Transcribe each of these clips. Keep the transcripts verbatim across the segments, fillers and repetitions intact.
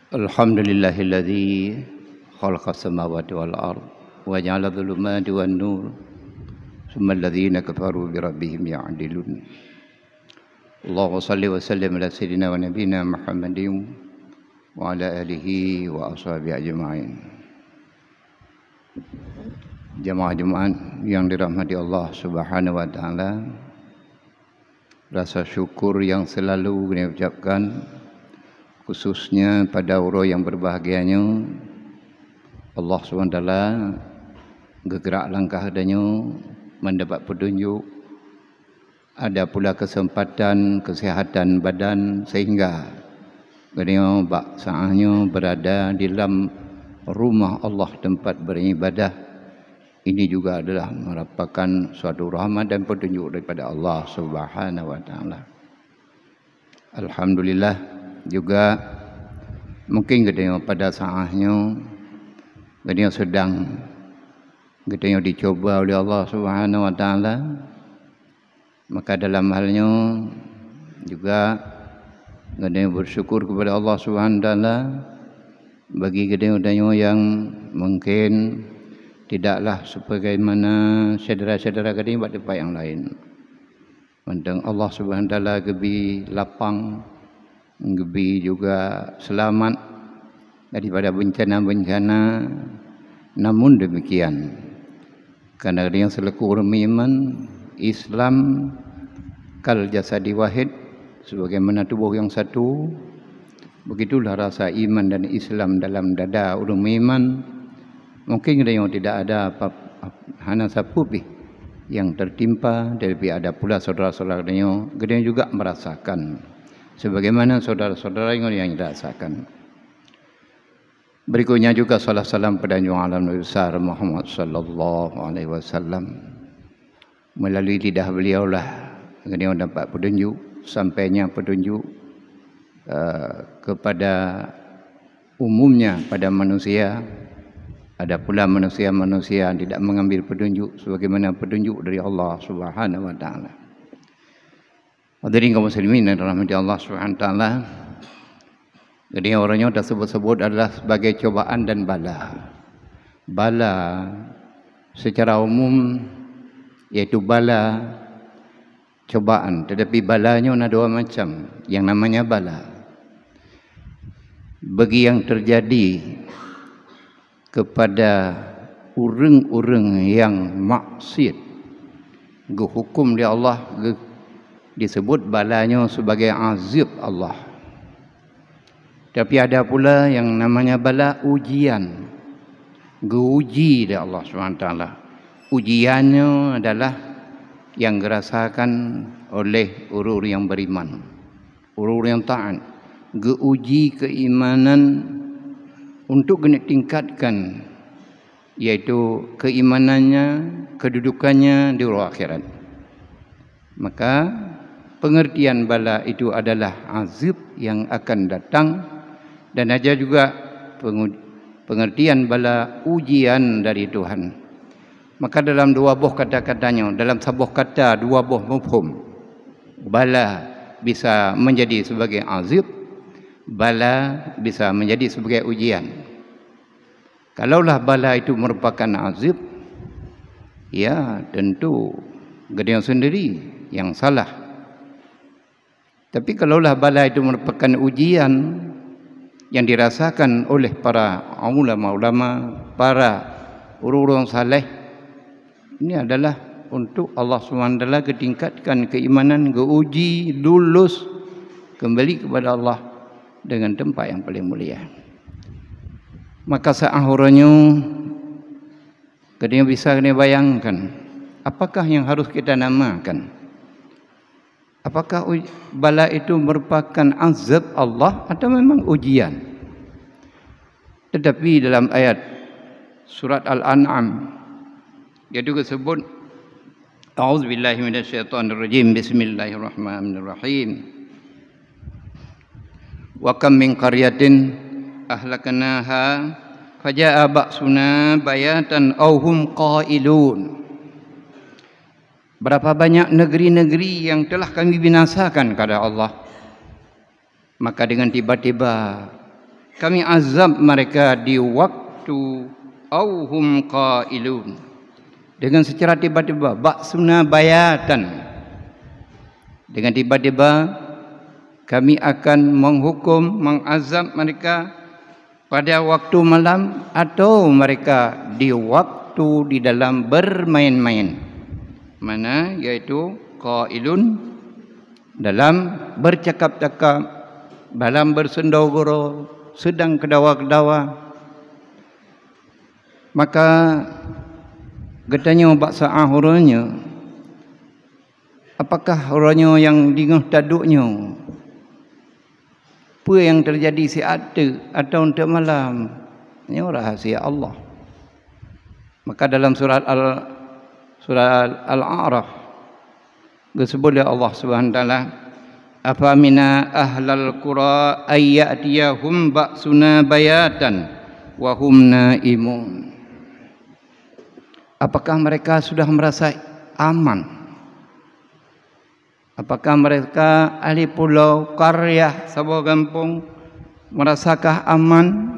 Alhamdulillahilladzi khalaqas samawati wal ard wa ja'ala dhulumati wan nur, tsummal ladzina kafaru bi rabbihim ya'dilun. Allahumma shalli wa sallim ala sayyidina wa nabiyyina Muhammadin wa ala alihi wa ashabihi ajma'in. Jamaah Jumat yang dirahmati Allah Subhanahu wa taala, rasa syukur yang selalu kami ucapkan, khususnya pada uroe yang berbahagia nyoe, Allah Subhanahu wa taala geugerak langkah geutanyoe mendapat petunjuk, ada pula kesempatan kesehatan badan, sehingga geutanyoe bak saat nyoe berada di dalam rumah Allah, tempat beribadah. Ini juga adalah merupakan suatu rahmat dan petunjuk daripada Allah Subhanahu wa taala. Alhamdulillah juga, mungkin geutanyoe pada saat nyoe geutanyoe sedang geutanyoe dicoba oleh Allah Subhanahu wa taala. Maka dalam hal nyoe juga geutanyoe bersyukur kepada Allah Subhanahu wa taala bagi geutanyoe-tanyoe yang mungkin tidaklah sebagaimana syedara-syedara geutanyoe bak teumpat yang lain. Mantong Allah Subhanahu wa taala geubi lapang, geubi juga selamat daripada bencana-bencana. Namun demikian, karena geutanyoe seulaku ureuëng meuiman, Islam kal jasadi wahid, sebagaimana tuboh nyang satu, begitulah rasa iman dan Islam dalam dada ureuëng meuiman. Mungkin geutanyoe tidak ada apa, hana sapeue pih nyang tertimpa, tetapi ada pula saudara-saudara geutanyoe, geutanyoe juga merasakan sebagaimana saudara-saudara nyang dirasakan. Berikutnya juga salam-salam pada Junjungan Alam Nabi Besar Muhammad sallallahu alaihi wasallam. Melalui lidah beliaulah geutanyoe dapat petunjuk, sampainya petunjuk, eh, kepada umumnya pada manusia. Ada pula manusia-manusia yang tidak mengambil petunjuk sebagaimana petunjuk dari Allah Subhanahu wa taala. Hadirin kaum muslimin yang dirahmati Allah Subhanahu wa taala, jadi orang nyoe tersebut-sebut adalah sebagai cobaan dan bala. Bala secara umum yaitu bala, cobaan, tetapi bala nyoe na dua macam yang namanya bala. Bagi yang terjadi kepada ureuëng-ureuëng nyang maksiat, geuhukum lé Allah, geu-, disebut bala nyoe sebagai azab Allah. Tapi ada pula yang namanya bala ujian, geuuji lé Allah Subhanahu wa taala. Ujian nyoe adalah yang geurasakan oleh ureuëng yang beriman. Ureuëng nyang taát geuuji keimanan untuk geutingkatkan, yaitu keimanannya, kedudukannya di uroe akhirat. Maka pengertian bala itu adalah azab yang akan datang, dan ada juga pengu-, pengertian bala ujian dari Tuhan. Maka dalam dua boh kata-kata nyoe, dalam saboh kata dua boh mufhum. Bala bisa menjadi sebagai azab, bala bisa menjadi sebagai ujian. Kalaulah bala itu merupakan azab, ya tentu geutanyoe sendiri yang salah. Tapi kalaulah bala itu merupakan ujian yang dirasakan oleh para ulama-ulama, para ureuëng-ureuëng saleh, ini adalah untuk Allah Subhanahu wa taala geutingkatkan keimanan, geuuji, lulus, kembali kepada Allah dengan tempat yang paling mulia. Maka saat uroe nyoe, geutanyoe bisa geutanyoe bayangkan, apakah yang harus kita namakan? Apakah uj-, bala itu merupakan azab Allah atau memang ujian? Tetapi dalam ayat surat Al-An'am, yaitu tersebut, "A'udzubillahi minasyaitonirrajim. Bismillahirrahmanirrahim. Wa kam min qaryatin ahlaknaha faja'a ba'suna bayatan aw hum qailun." Berapa banyak negeri-negeri yang telah Kami binasakan, kata Allah. Maka dengan tiba-tiba Kami azab mereka di waktu au hum qailun. Dengan secara tiba-tiba, ba'suna bayatan. Dengan tiba-tiba, kami akan menghukum, mengazab mereka pada waktu malam atau mereka di waktu di dalam bermain-main. Mana yaitu qailun dalam bercakap-cakap, dalam bersendau-gurau, sedang keudawa-keudawa. Maka geutanyoe bak saát uroe nyoe, apakah uroe nyoe nyang deungoe taduek nyoe, peue nyang teujadi siat teuk atawa teuk malam? Nyoe rahsia Allah. Maka dalam surat Al, surat Al-A'raf, geusebut lé Allah Subhanahu wa Taala, "Afamina ahlal qura ay ya'tiyahum ba'suna bayatan wa hum naimun." Apakah mereka sudah merasa aman? Apakah mereka ahli pulau, qaryah, saboh gampông merasakah aman?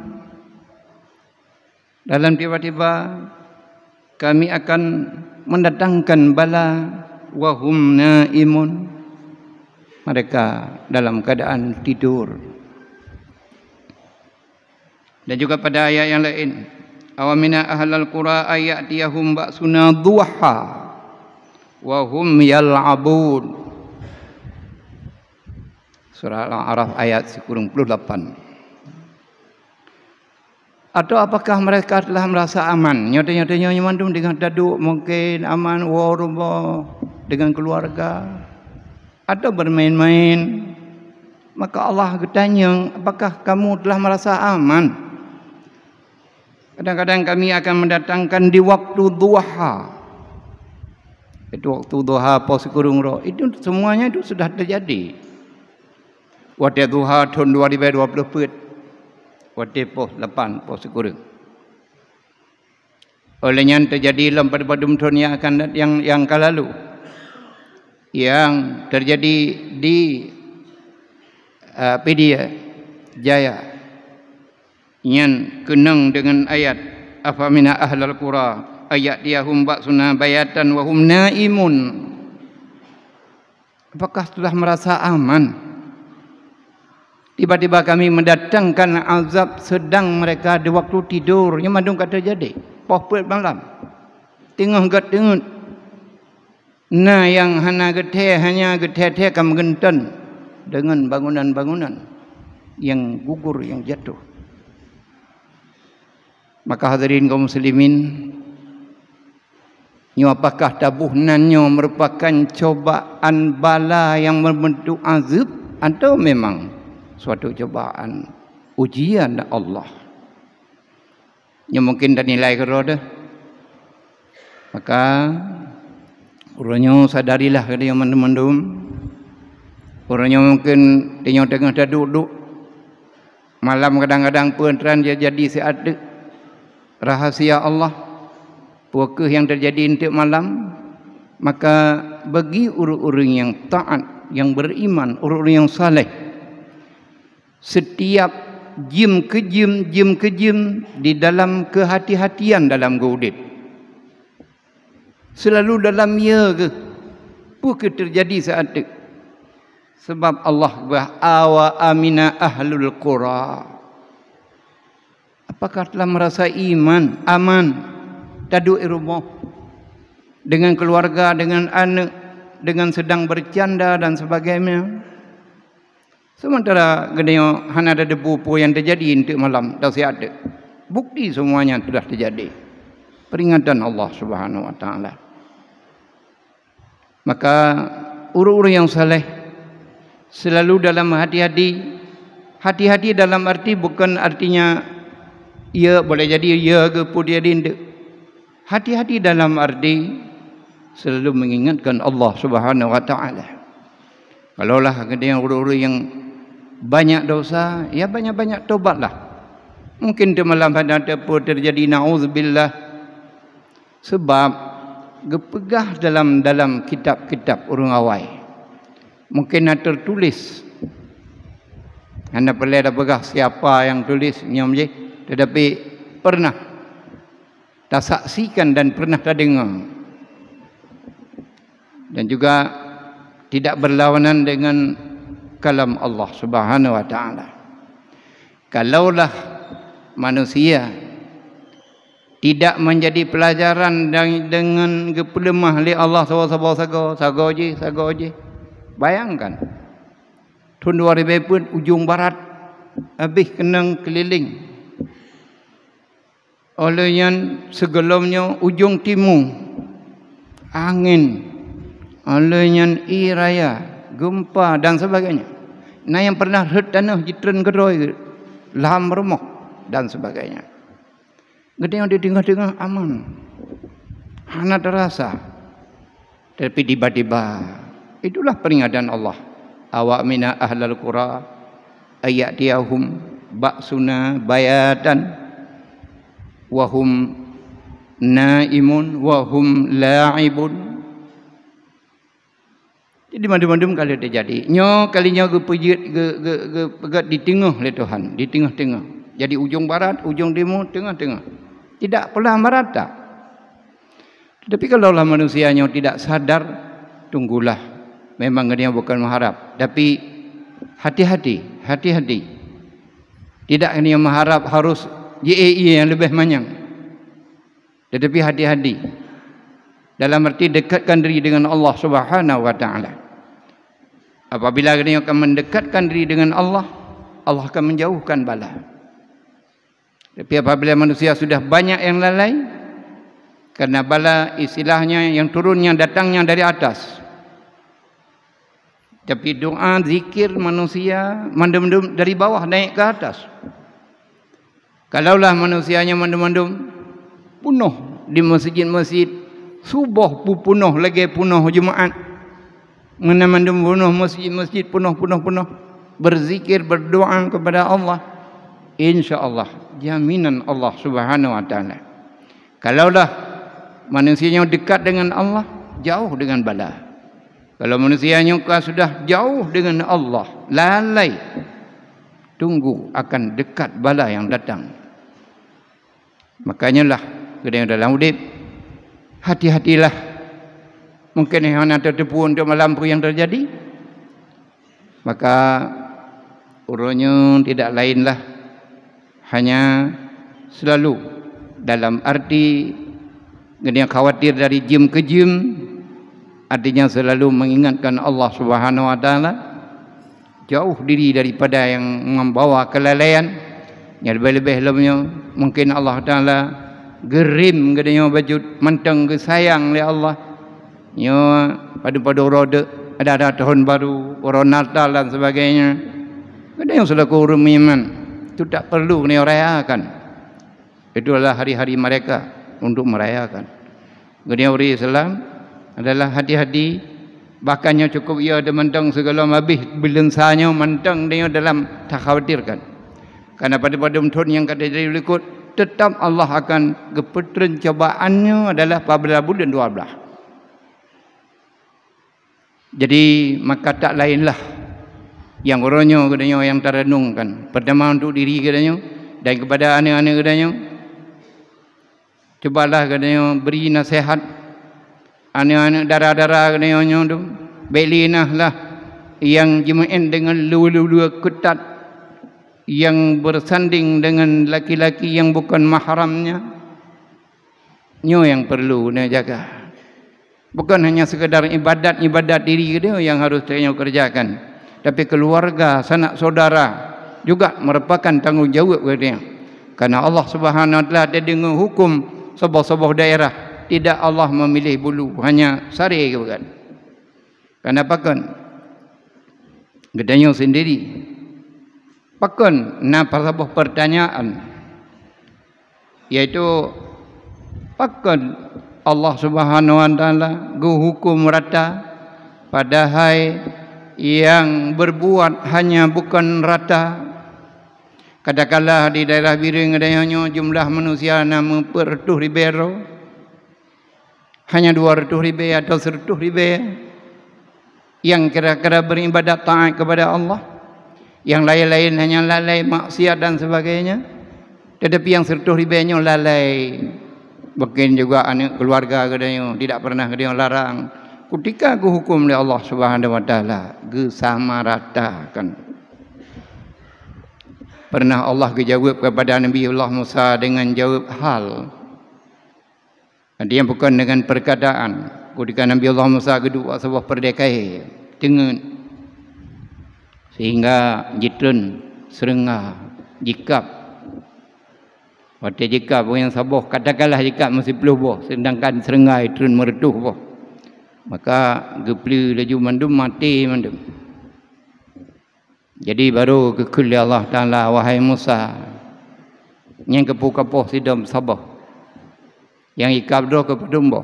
Dalam tiba-tiba kami akan mendatangkan bala, wa hum naimun, mereka dalam keadaan tidur. Dan juga pada ayat yang lain, "Awamina ahlal qura ay ya'tiyahum ba'suna duha wa hum yal'abun." Surah Al-A'raf ayat sikureueng puluh lapan. Atau apakah mereka telah merasa aman? Nyoe tanyoe-tanyoe nyoe mandum deungoe taduek mungken aman, woe rumoh dengan keluarga, atau bermain-main. Maka Allah geutanyong, "Apakah kamu telah merasa aman?" Kadang-kadang kami akan mendatangkan di waktu duha. Itu waktu duha, poh sikureueng uroe. Itu semuanya itu sudah terjadi. Watée duha thon dua ribée dua ploh peuet, watée poh lapan, poh sikureueng. Óh lheueh nyan teujadi lom padum-padum thon nyang akan dat-, nyang, nyang ka lalu, nyang teujadi di, eh, Pidie Jaya. Nyan keunong deungon ayat, "Afamina ahlal qura ay ya'tiyahum ba'suna bayatan wa hum naimun." Apakah telah merasa aman? Tiba-tiba kami mendatangkan azab sedang mereka di waktu tidur. Nyoe mandum ka teujadi. Poh peuet malam. Teungoh gét teungeut. Na nyang hana geuthée, hanya geuthée-thée ka meugeunton deungon bangunan-bangunan nyang gugur, nyang jatuh. Maka hadirin kaum muslimin, nyoe apakah taboh nan nyoe merupakan cobaan bala nyang berbentuk azab atau memang suatu cobaan ujian Allah? Nyoe mungken tanilai keudroe deh. Maka, uroe nyoe sadarilah geutanyoe mandum-mandum. Uroe nyoe mungken tanyoe teungoh taduek-duek malam, kadang-kadang peue teuk nyang jadi siat teuk. Rahasia Allah, peue kheueh nyang teujadi eunteuk malam, maka bagi ureuëng-ureuëng nyang taát, nyang beriman, ureuëng-ureuëng nyang saleh, setiap jeuem keu jeuem, jeuem keu jeuem di dalam keuhati-hatian dalam geuudeb. Seulalu dalam ye geuh, peue kheueh teujadi siat teuk. Sabab Allah geupeugah, "Awa amina ahlul qura." Apakah telah merasa iman, aman, taduek i rumoh, dengan keluarga, dengan aneuëk, dengan sedang bercanda dan sebagainya? Sementara geutanyoe hana tadebu peue nyang teujadi eunteuk malam, dan siat teuk. Bukti semuanya telah terjadi. Peringatan Allah Subhanahu wa Taala. Maka, ureuëng-ureuëng nyang saleh selalu dalam hati-hati. Hati-hati dalam arti bukan artinya, ya, boleh jadi ya ke pun jadi ndeuk. Hati-hati dalam arti selalu mengingatkan Allah Subhanahu wa Taala. Kalaulah geutanyoe ureuëng-ureuëng nyang banyak dosa, ya, banyak-banyak tobatlah. Mungkin teumalam hana teupeu terjadi, naudzubillah. Sabab geupeugah dalam, dalam kitab-kitab ureuëng awai, mungken na teutuléh Hana peureulée tapeugah siapa nyang tuléh nyoe jih, teutapi pernah tasaksikan dan pernah tadeungoe. Dan juga tidak berlawanan dengan kalam Allah Subhanahu wa Ta'ala. Kalaulah manusia tidak menjadi pelajaran dan dengan geupeuleumah lé Allah saboh-saboh sagoe, sagoe jih, sagoe jih. Bayangkan, thon dua ribée peuet ujong barat habéh keunong keulileng. Óh lheueh nyan sigohlom nyoe ujong timu, angén, óh lheueh nyan ie raya, geumpa dan sebagainya. Na nyang pernah rhot tanoh jitreun keudroe lam rumoh dan sebagainya. Geutanyoe di teungoh-teungoh aman, hana teurasa. Tapi tiba-tiba, itulah peringatan Allah, "Awa mina ahlal qura ayatiyahum ba'suna bayatan wahum naimun wahum la'ibun." Jadi mandum-mandum ka lheueh teujadi. Nyoe kali nyoe geupeujeuet, geu-, geu-, geupeugét di teungoh lé Tuhan, di teungoh-teungoh. Jadi ujong barat, ujong timu, teungoh-teungoh. Tidak pula merata. Tetapi kalaulah manusia nyoe tidak sadar, tunggulah. Memang geutanyoe bukan meuharab. Tapi hati-hati, hati-hati. Tidak geutanyoe meuharab harus jiék ié nyang leubeh manyang. Tetapi hati-hati. Dalam arti dekatkan diri dengan Allah Subhanahu wa Ta'ala. Apabila geutanyoe akan mendekatkan diri dengan Allah, Allah akan menjauhkan bala. Tapi apabila manusia sudah banyak yang lalai, karena bala istilahnya yang turunnya datangnya dari atas. Tapi doa, zikir manusia mandum-mandum dari bawah naik ke atas. Kalaulah manusia nyan mandum-mandum punoh di masjid-masjid, suboh peupunoh lagée punoh Jumaat, meunan mandum punoh masjid-masjid punoh, punoh, punoh, berzikir, berdoa kepada Allah, insya Allah jaminan Allah Subhanahu wa Ta'ala. Kalaulah manusia nyoe dekat dengan Allah, jauh dengan bala. Kalau manusia nyoe ka sudah jauh dengan Allah, lalai, tunggu akan dekat bala yang datang. Makanya lah, geutanyoe dalam udeb, hati-hatilah. Mungkin hana tateupeue untuk malam peue nyang teujadi. Maka uroe nyoe tidak lainlah hanya selalu dalam arti geutanyoe khawatir dari jeuem keu jeuem, artinya selalu mengingatkan Allah Subhanahu wa Ta'ala, jauh diri daripada yang membawa kelalaian. Nyang leubeh-leubeh lom nyoe, mungkin Allah Ta'ala geurem geutanyoe bacut mantong geusayang lé Allah. Nyoe padub-padub uroe deuk, ada-ada tahun baru, uroe Natal dan sebagainya. Geutanyoe selaku ureuëng meuiman, itu tak perlu geutanyoe rayakan. Itu adalah hari-hari mereka untuk merayakan. Geutanyoe ureuëng Islam adalah hati-hati, bahkan nyoe cukup ya teumantong sigohlom habéh buleuen sa nyoe mantong tanyoe dalam takhawatirkan. Karena padub-padub thon nyang ka teujadi likot, tetap Allah akan geupeutreun cobaan nyoe adalah pabila buleuen dua blaih. Jadi, maka tak lainlah nyang uroe nyoe geutanyoe nyang tarenungkan. Pertama untuk diri geutanyoe dan kepada aneuk-aneuk geutanyoe. Cubalah geutanyoe beri nasihat aneuk-aneuk dara-dara geutanyoe nyoe tu. Bék lé na lah nyang jimeu'en deungon lue-lue keutat nyang bersanding dengan laki-laki yang bukan mahramnya. Nyoe nyang perlu neujaga. Bukan hanya sekadar ibadat-ibadat diri geutanyoe nyang harus tanyoe kerjakan, tapi keluarga, sanak saudara juga merupakan tanggung jaweueb geutanyoe. Karena Allah Subhanahu wa Taala teudeungoe huköm saboh-saboh daerah, tidak Allah memilih bulu, hanya saré geupeugah. Karena pakon? Geutanyoe sendiri. Pakon na saboh pertanyaan, yaitu, pakon Allah Subhanahu wa Taala geuhuköm rata, padahai nyang berbuat hanya bukan rata? Kadang-kadang di daerah Bireuen geutanyoe nyoe jumlah manusia na meupeureutoh ribée droe. Hanya dua reutôh ribée atau sireutôh ribée nyang kira-kira beribadat taat kepada Allah. Yang lain-lain hanya lalai maksiat dan sebagainya. Tetapi yang seratus ribèe nyoe lalai. Mungkin juga aneuk keluarga geutanyoe tidak pernah geutanyoe larang. Kutika geuhukum lé Allah Subhanahu wa Taala, geusamaratakan. Pernah Allah geujaweueb kepada Nabi Allah Musa dengan jaweueb hal. Artinya bukan dengan perkataan. Kutika Nabi Allah Musa geuduek bak saboh peureudèe kayèe, teungeut. Sehingga jitreun seureuengga, jikab. Watèe jikab, nyang saboh, katakanlah jikab meusiplôh boh, sedangkan seureuengga jitreun meureutoh boh. Maka geupleue laju mandum, maté mandum. Jadi baru geukheun lé Allah Taala, "Wahai Musa, nyan keupeue kapoh sidom saboh. Nyang ikab droe keupeue dum boh?"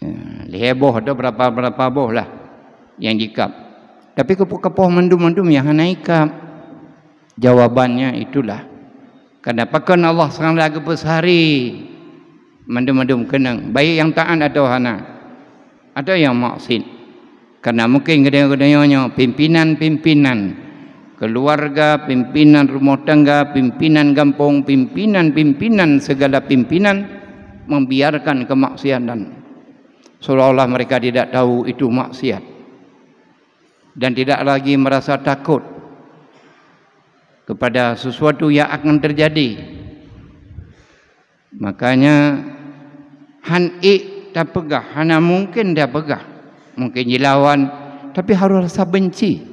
Ya, lhèe boh atau berapa-berapa boh lah nyang jikab. Tapi keupeue kapoh mandum-mandum nyang hana ikab? Jawabannya itulah, karena pakon Allah Subhanahu wa Taala geupeusari mandum-mandum keunong, baik nyang taát atau hana, atau nyang maksiat. Karena mungkin geutanyoe-geutanyoe nyoe pimpinan-pimpinan keluarga, pimpinan rumoh tangga, pimpinan gampông, pimpinan-pimpinan segala pimpinan membiarkan kemaksiatan, seolah-olah mereka tidak tahu itu maksiat dan tidak lagi merasa takut kepada sesuatu yang akan terjadi. Makanya, han ék tapeugah, hana mungken tapeugah. Mungken jilawan, tapi harôh rasa benci.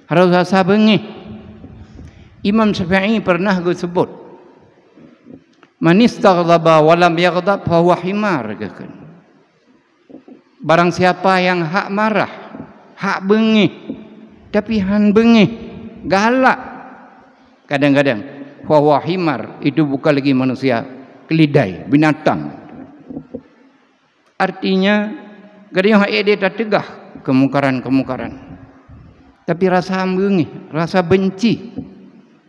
Harôh rasa beungéh. Imam Syafi'i pernah geuseubut, "Man istaghdaba wa lam yaghdab fahuwa himar," geukheun. Barang siapa yang hak marah, hak beungéh, tapi han beungéh, galak kadang-kadang, fahuwa himar, itu bukan lagi manusia, keledai, binatang. Artinya, geutanyoe han ék tateugah kemungkaran-kemungkaran, tapi rasa beungéh, rasa benci.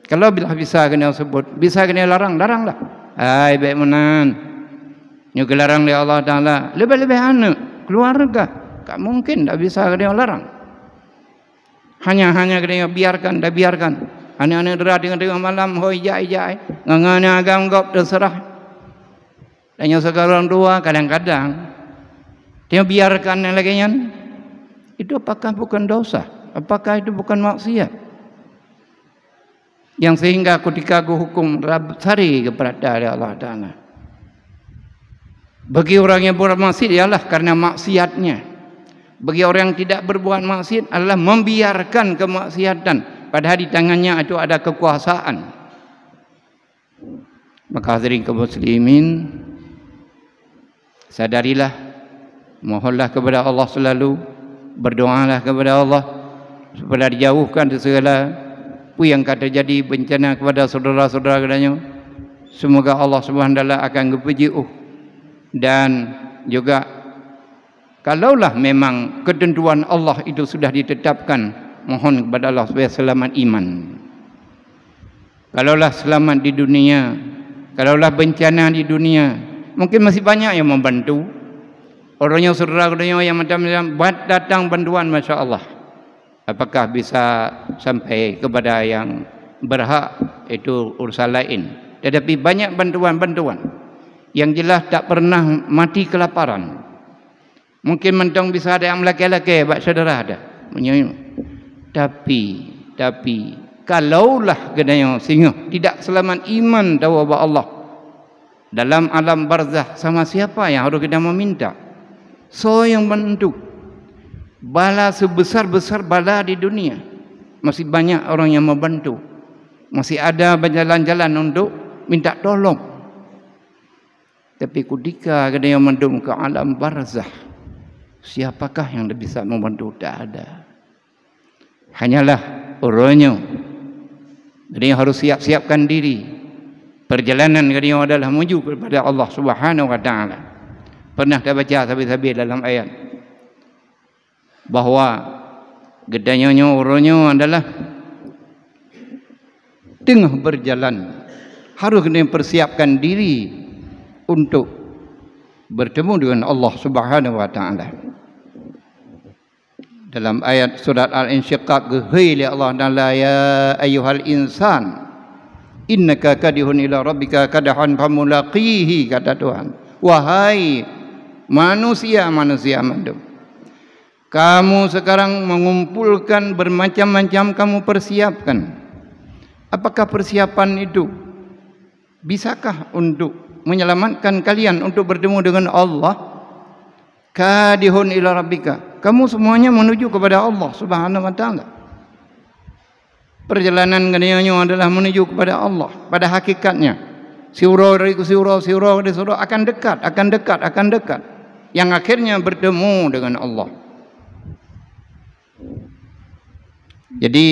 Kalau bila bisa geutanyoe seubut, bisa geutanyoe larang, laranglah. Hai, bèk meunan. Nyoe geularang lé Allah Taala, leubeh-leubeh aneuk, keluarga. Ka mungken dak bisa geutanyoe larang. Hanya-hanya geutanyoe biarkan, dak biarkan. Aneuk-aneuk dara teungoh-teungoh malam, hôi, ijak, ijak, eh. Ngon, ngon aneuk agam gob teuseurah. Dan nyoe sigohlom dua, kadang-kadang, tanyoe biarkan nyang lagèe nyan. Itu apakah bukan dosa? Apakah itu bukan maksiat? Yang sehingga kutika geuhukum rab-, sari geupeurata lé Allah Taala. Bagi orang yang berbuat maksiat ialah karena maksiatnya. Bagi orang yang tidak berbuat maksiat adalah membiarkan kemaksiatan, padahal di tangannya itu ada kekuasaan. Maka hadirin kaum muslimin, sadarilah, mohonlah kepada Allah selalu, berdoalah kepada Allah supaya dijauhkan dari segala apa yang ka terjadi bencana kepada saudara-saudara geutanyoe. Semoga Allah Subhanahu wa Taala akan geupeujiôh, dan juga kalaulah memang ketentuan Allah itu sudah ditetapkan, mohon kepada Allah supaya selamat iman. Kalaulah selamat di dunia, kalaulah bencana di dunia, mungkin masih banyak yang membantu. Orang yang saudara geutanyoe nyang macam-macam, buat datang bantuan, masya Allah. Apakah bisa sampai kepada yang berhak, itu urusan lain. Tetapi banyak bantuan-bantuan. Yang jelas tak pernah mati kelaparan. Mungkin mantong bisa ada nyang meulakèe-lakèe bak syedara ada. Meunyoe, tapi, tapi, kalaulah geutanyoe singoh tidak selamat iman tawoe bak Allah, dalam alam barzakh sama siapa yang harus kita meminta? Soe nyang bantu? Bala sebesar-besar bala di dunia, masih banyak orang yang membantu. Masih ada berjalan-jalan untuk minta tolong. Tapi kutika geutanyoe mandum ke alam barzakh, siapakah yang bisa membantu? Tak ada. Hanyalah uroe nyoe. Geutanyoe harus siap-siapkan diri. Perjalanan geutanyoe adalah menuju kepada Allah Subhanahu wa Taala. Pernah tabaca sabe-sabe dalam ayat bahwa geutanyoe nyoe uroe nyoe adalah teungoh berjalan. Harus geutanyoe persiapkan diri untuk bertemu dengan Allah Subhanahu wa Taala. Dalam ayat surat Al-Insyiqaq geuhôi lé Allah Taala, "Ya ayyuhal insan, innaka kadihun ila rabbika kadhan famulaqihi," kata Tuhan. Wahai manusia-manusia mandum, kamu sekarang mengumpulkan bermacam-macam kamu persiapkan. Apakah persiapan itu bisakah untuk menyelamatkan kalian untuk bertemu dengan Allah? Kadihun ila rabbika. Kamu semuanya menuju kepada Allah Subhanahu wa Taala. Perjalanan geutanyoe nyoe adalah menuju kepada Allah pada hakikatnya. Siuroe dari siuroe, siuroe dari siuroe akan dekat, akan dekat, akan dekat. Yang akhirnya bertemu dengan Allah. Jadi,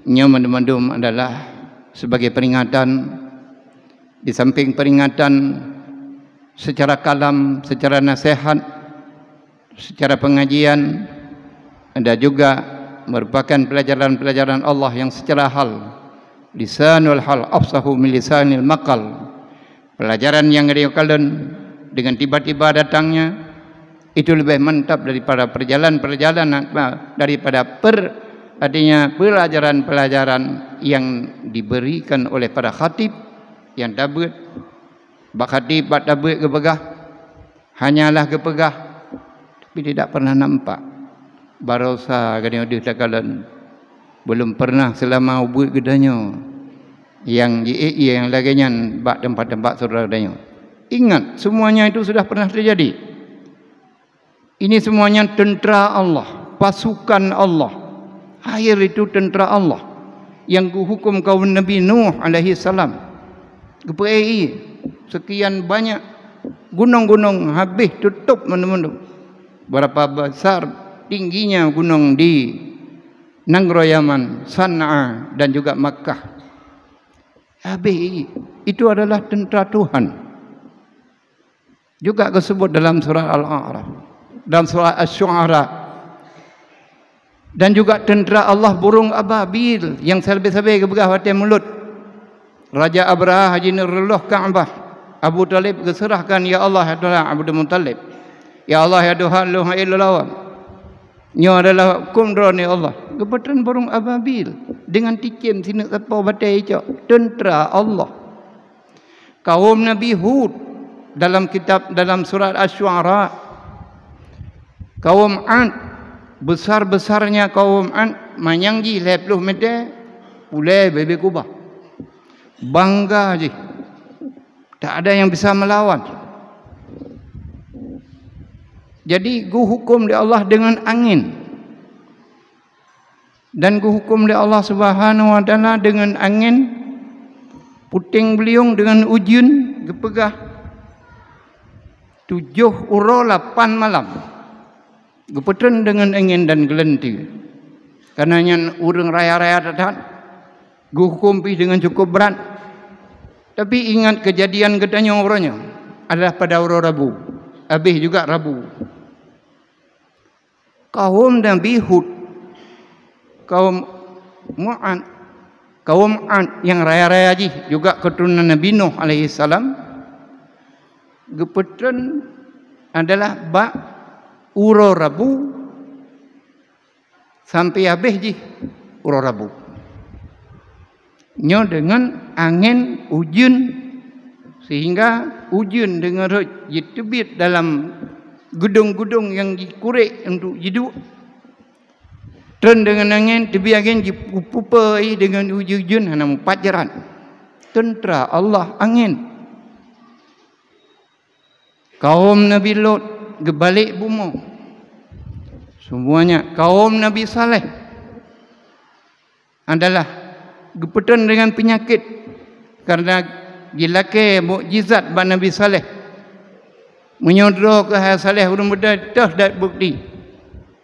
nyoe mandum-mandum adalah sebagai peringatan, di samping peringatan secara kalam, secara nasihat, secara pengajian, ada juga merupakan pelajaran-pelajaran Allah yang secara hal, lisanul hal afsahu min lisanil maqal. Pelajaran nyang geutanyoe kalon dengan tiba-tiba datangnya, itu lebih mantap daripada perjalanan-perjalanan, daripada per-, artinya pelajaran-pelajaran yang diberikan oleh para khatib yang tabeuet. Bak khatib, bak tabeuet geupeugah, hanyalah geupeugah, tapi tidak pernah nampak. Barosa geutanyoe deuh takalon, belum pernah selama ubeuet geutanyoe nyang jiék nyang lagée nyan bak teumpat-teumpat syedara geutanyoe. Ingat, semuanya itu sudah pernah terjadi. Ini semuanya tentera Allah, pasukan Allah. Air itu tentera Allah yang geuhukum kaum Nabi Nuh alaihi salam. Geupeuék ié, sekian banyak gunong-gunong habéh tutôp mandum-mandum. Berapa besar tingginya gunong di nanggroe Yaman, Sanaa dan juga Makkah. Habéh ié. Itu adalah tentera Tuhan. Juga geuseubut dalam surat Al-A'raf, dalam surat Asy-Syu'ara. Dan juga tentera Allah burung ababil nyang sabe-sabe geupeugah watée mulot. Raja Abrahah jineuk reuloh Ka'bah. Abu Thalib geuseurahkan, "Ya Allah, ya Tuhan Abdul Muthalib. Ya Allah, ya Tuhan, lôn hana lôn lawan. Nyoe adalah huköm Droeneuh, ya Allah." Geupeutreun burung ababil dengan cicém sineuk sapo batée icok. Tentera Allah. Kaum Nabi Hud dalam kitab, dalam surat Asy-Syu'ara. Kaum Ad, besar-besarnya kaum Ad, manyang jih lhée ploh meuté, ulée bebe kubah. Bangga jih. Tak ada yang bisa melawan. Jadi, geuhuköm lé Allah dengan angén. Dan geuhuköm lé Allah Subhanahu wa Taala deungon angén, puténg beuliong deungon ujeuen, geupeugah tujoh uroe lapan malam. Geupeutreun deungon angén dan geulanteue. Kareuna nyan ureuëng raya-raya that-that, geuhuköm pih deungon cukup brat. Tapi ingat, keujadian geutanyoe uroe nyoe adalah pada uroe Rabu, habéh juga Rabu. Kaum Nabi Hud, kaum Mu'ad, kaum Ad nyang raya-raya jih juga keuturonan Nabi Nuh alaihissalam, geupeutreun adalah bak uroe Rabu sampai habéh jih uroe Rabu. Nyoe deungon angén ujeuen, sehingga ujeuen deungon rhot jiteubiet dalam geudong-geudong nyang jikurek untuk jiduek. Treun deungon angén, teubiet angén jipupe deungon ujeuen-ujeuen hana mupat jarat. Teuntra Allah angén. Kaum Nabi Lot geubalek bumoe. Semuanya kaum Nabi Saleh adalah geupeutreun deungon peunyakét kareuna jilakée mukjizat bak Nabi Saleh. Meunyoe droe keuhai Saleh ureuëng beudôh toh dat bukeuti,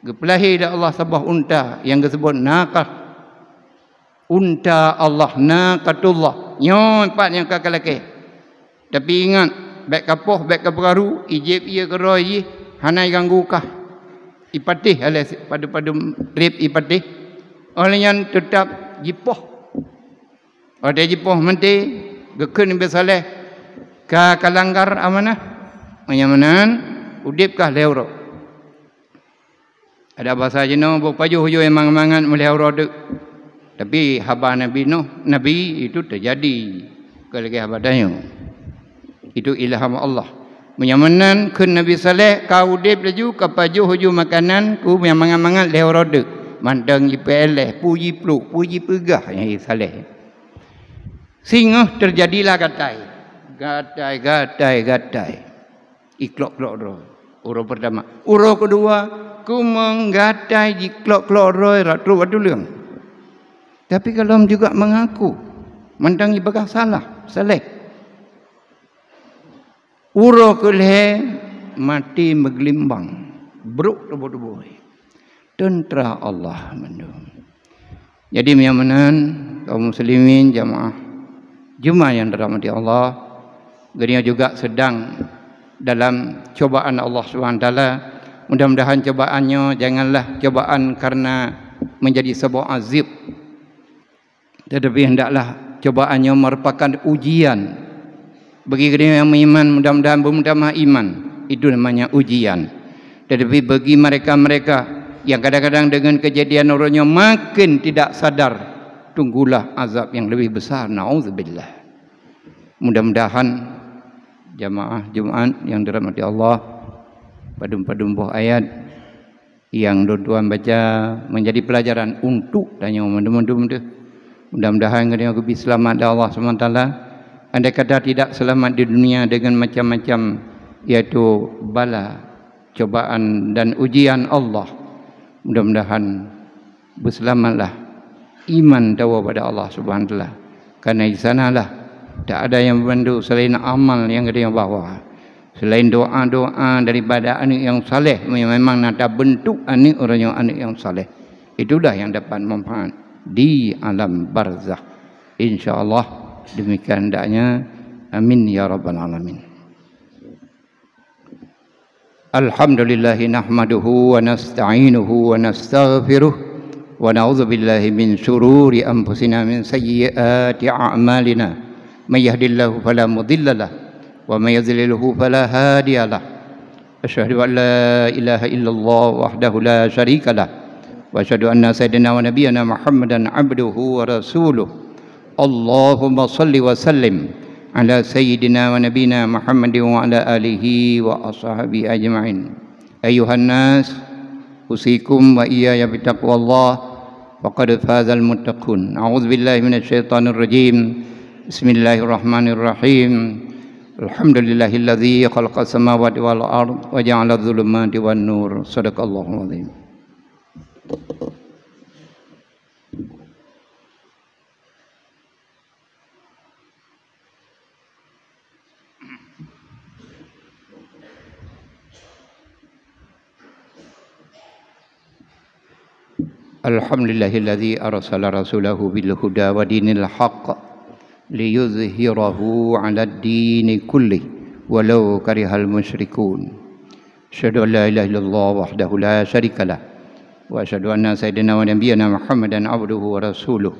geupeulahé lé Allah saboh unta nyang geuseubut nakah. Unta Allah, naqatullah. Nyoe pat nyang ka kalakée. Tapi ingat, bék kapoh, bék kapeukaru, ijép ié keudroe jih, hana iganggu kah. Ipatéh aleh padub-padub reb ipatéh. Óh lheueh nyan teutab jipoh. Watée jipoh maté, geukheun Nabi Saleh ka kalanggar amanah. Meunyoe meunan, udeb kah lhée uroe. Ada basa jinoe, beupajoh-pajoh nyang mangat-mangat meulhèe uroe teuk. Tapi haba Nabi Nuh, Nabi, itu teujadi. Kon lagèe haba tanyoe. Itu ilham Allah. Meunyoe meunan kheun Nabi Saleh, ka udép laju, ka pajoh-pajoh makanan keu nyang mangat-mangat lhèe uroe teuk. Mantong jipeuéléh, peue jipluek, peue jipeugah Nabi Saleh. Singoh teujadilah gatai. Gatai, gatai, gatai. Iklok-klok droe. Uroe peurtama. Uroe keudua, keumong gatai jiklok-klok droe rot trok bak tuleueng. Tapi gohlom juga meungaku, mantong jipeugah salah, Saleh. Uroe keulhèe maté meugeulimbang, brok tuboh-tuboh. Teuntra Allah mandum. Jadi, meunyoe meunan, kaum muslimin, jamaah Jumaat nyang dirahmati Allah, geutanyoe juga sedang dalam cobaan Allah Subhanahu wa Taala. Mudah-mudahan cobaan nyoe janganlah cobaan karena menjadi saboh azab, tetapi hendaklah cobaan nyoe merupakan ujian. Bagi geutanyoe nyang meuiman, mudah-mudahan beumeutamah iman. Itu namanya ujian. Tetapi bagi mereka-mereka yang kadang-kadang dengan kejadian uroe nyoe makin tidak sadar, tunggulah azab yang lebih besar. Naudzubillah. Mudah-mudahan jamaah Jumaat yang dirahmati Allah, padum-padum boh ayat nyang lôn tuan baca menjadi pelajaran untuk tanyoe mandum-mandum teuh. Mudah-mudahan geutanyoe geubri seulamat lé Allah Subhanahu wa Taala. Andai kata tidak selamat di dunia dengan macam-macam, yaitu bala, cobaan dan ujian Allah, mudah-mudahan beuseulamatlah iman tawoe bak Allah Subhanahu wa Taala. Karena di sanalah tak ada nyang bantu selain amal nyang geutanyoe bawa. Selain doa-doa daripada aneuk nyang saleh, memang na tabentuk aneuk uroe nyoe aneuk nyang saleh. Itulah yang dapat manfaat di alam barzakh. Insya Allah, demikian hendaknya. Amin ya rabbal alamin. Alhamdulillah, nahmaduhu wa nasta'inuhu wa nastaghfiruh, wa na'udzu billahi min syururi anfusina, min sayyiati a'malina. May yahdihillahu fala mudhillalah, wa may yudhlilhu fala hadiyalah. Asyhadu an la ilaha illallah wahdahu la syarikalah, wa asyhadu anna sayyidana wa nabiyyana Muhammadan abduhu wa rasuluh. Allahumma shalli wa sallim ala sayyidina wa nabiyyina Muhammadin wa ala alihi wa ashabihi ajma'in. Ayyuhan nas, usikum wa iyaya bitaqwallah, faqad fazal muttaqun. A'udzu billahi minasy syaithanir rajim. Bismillahirrahmanirrahim. Alhamdulillahilladzi khalaqas samawati wal ard wa ja'ala dzulumati wan nur. Shadaqallahul azim. Alhamdulillahilladzi arsala rasulahu bil huda wa dinil haqq liyuzhirahu 'alad dini kullih walau karihal musyrikun. Asyhadu an la ilaha illallah wahdahu la syarikalah, wa asyhadu anna sayyidana wa nabiyyana Muhammadan abduhu wa rasuluh.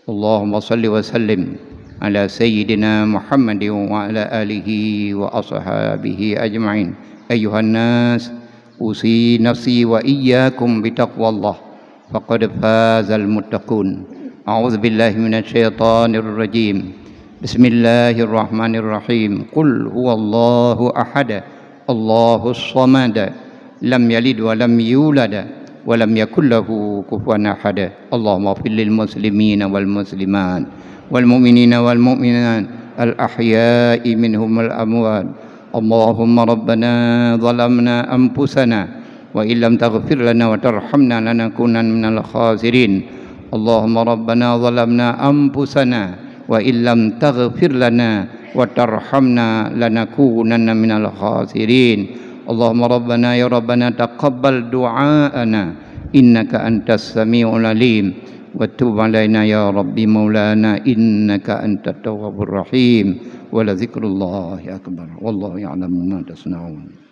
Allahumma shalli wa sallim ala sayyidina Muhammadin wa ala alihi wa ashabihi ajma'in. Ayyuhan nas, usi nafsi wa iyyakum bitaqwallah. Faqad fazal muttaqun. A'udzu billahi minasy syaithanir rajim. Bismillahirrahmanirrahim. Qul huwallahu ahad. Allahus samad. Lam yalid wa lam yulad. Wa lam yakul lahu kufuwan ahad. Allahumma ighfir lil muslimina wal muslimat. Wal mu'minina wal mu'minat. Al ahya'i minhum wal amwat. Allahumma rabbana zalamna anfusana wa illam taghfir lana wa tarhamna lanakunanna minal khasirin. Allahumma rabbana zalamna anfusana wa illam taghfir lana wa tarhamna lanakunanna minal khasirin. Allahumma rabbana ya rabbana taqabbal du'aana innaka antas samiul alim wa tub alaina ya rabbi maulana innaka antat tawwabur rahim. Wa la dzikrullahi akbar. Wallahu ya'lamu ma tasna'un.